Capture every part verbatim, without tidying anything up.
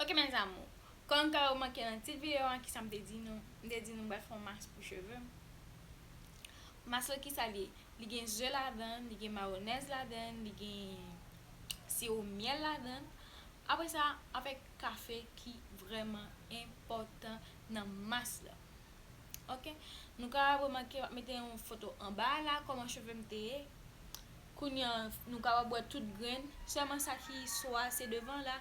Ok, mes amours. Kòm nou ka remake nan tit videyo a, kisa m te di nou? M te di nou m pral fè yon mask pou cheve m. Mask la, kisa li ye? Li gen ze ladan l, li gen mayonèz ladan l, li gen siwo myèl ladan l. Apre sa, avèk kafe ki vrèman enpòtan nan mask la. Ok? Nou kapab remake, m ap mete yon foto anba a la, kòman cheve m te ye. Kounye a, nou kapab wè tout grenn. Sèlman sa ki swa, se devan la.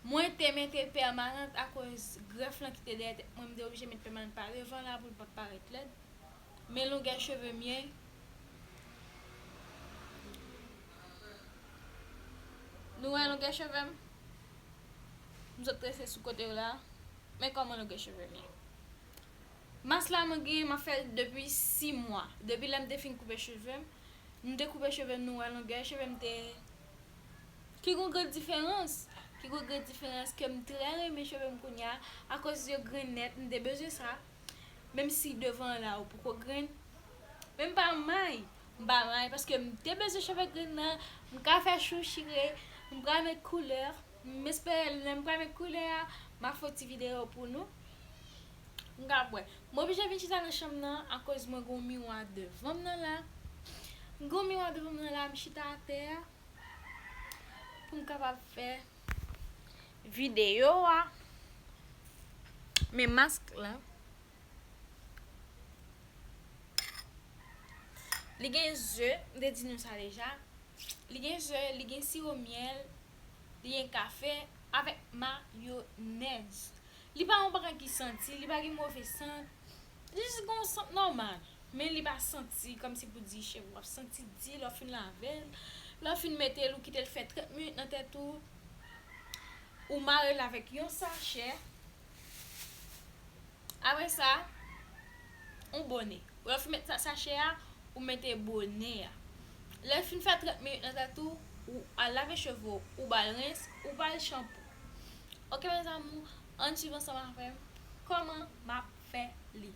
Mwen te mete pèmanant akoz grèf lan ki te dèyè tèt mwen, m te oblije met pèmanant pa devan la pou l pa t parèt lèd. Men longè cheve m ye. Nou wè longè cheve m? M sot trese sou kote yo la. Men kòman longè cheve m ye. Mask la mwen gen, m ap fè l depi sis mwa. Depi lè m te fin koupe cheve m, m te koupe cheve m, nou wè longè cheve m te, ki gon gwo diferans. Ki gon gwo diferans ke m trè renmen cheve m kounye a, akoz yo grenn nèt, m te bezwen sa. Menm si devan la ou poko grenn. Men m pa may. M pa may paske m te bezwen cheve grenn nan. M ka fè chou chire. M pral met koulè. M espere lè m pral met koulè a, m ap fè yon ti videyo pou nou. M ka wè. M oblije vin chita nan chanm nan akoz mwen gon miwa devan m nan la. M gon miwa devan m nan la, m chita atè a pou m kapab fè videyo a. Men mask la, li gen ze, m te di nou sa deja. Li gen ze, li gen siwo myèl, li gen kafe avèk mayonèz. Li pa yon bagay ki santi, li pa gen move sant. Li jis gen yon sant nòmal. Men li pa santi kòmsi pou di cheve w ap santi di lè w fin lave l. Lè w fin mete l, ou kite l fè trant minit nan tèt ou. Ou mare l avèk yon sachè. Apre sa, yon bonè. Lè w fin met sa, sachè a, ou mete bonè a. Lè l fin fè trant minit nan tèt ou, ou al lave cheve w, ou ba l rens, ou ba l chanpou. Ok, mes amours, ann swiv ansanm avè m kòman m ap fè li.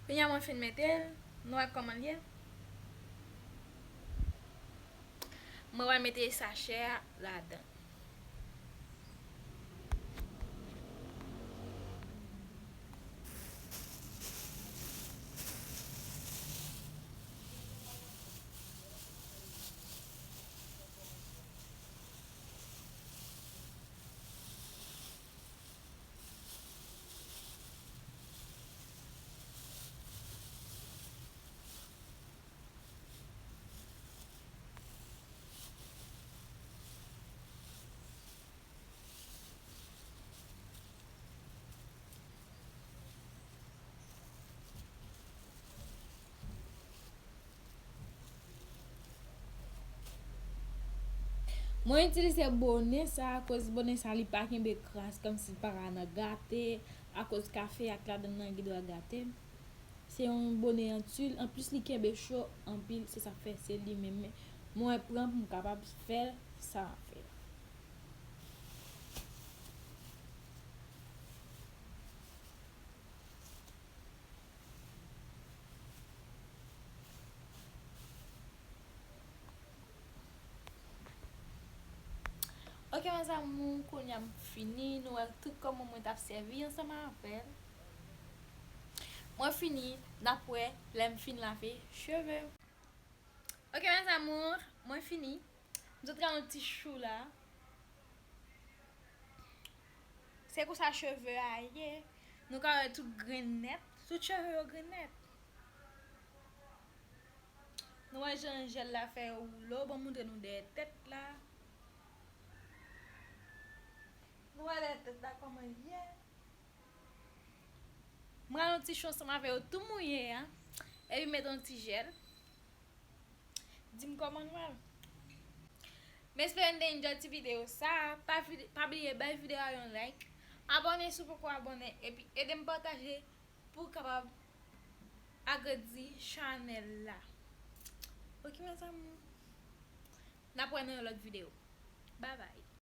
Kounye a mwen fin mete l, nou wè kòman l ye. Mwen pral mete sachè a ladan. Mwen itilize bonè sa akoz bonè sa li pa kenbe kras, kòmsi l pa ka nan gate, akoz kafe ak ladann nan gen dwa gate. Se yon bonè an twil, anplis li kenbe cho anpil, se sa k fè se li menm mwen pran pou m kapab fè sa m ap fè. Ok, mes amours, kounye a m fini. Nou wè tout kòman mwen t ap sèvi ansanm avè l. Mwen fini, n ap wè lè m fin lave cheve. Ok, mes amours, mwen fini. M sot rale yon ti chou la. Se konsa cheve a ye. Nou ka wè tout grenn nèt. Tout cheve yo grenn nèt. Nou wè jan jèl la fè woulo, ban m montre nou dèyè tèt la. Nou wè dèyè tèt la kòman l ye. Mwen al yon ti chou ansanm avè yo tou mouye a. Epi met yon ti jèl. Di m kòman nou al. M espere n te enjoy ti videyo sa. Pa vide, pa bliye bay videyo a yon like. Abòne si w poko abòne. Epi ede m pataje pou w kapab agrandi chanèl la. Ok, mes amours. N ap wè nan yon lòt videyo. Bye bye.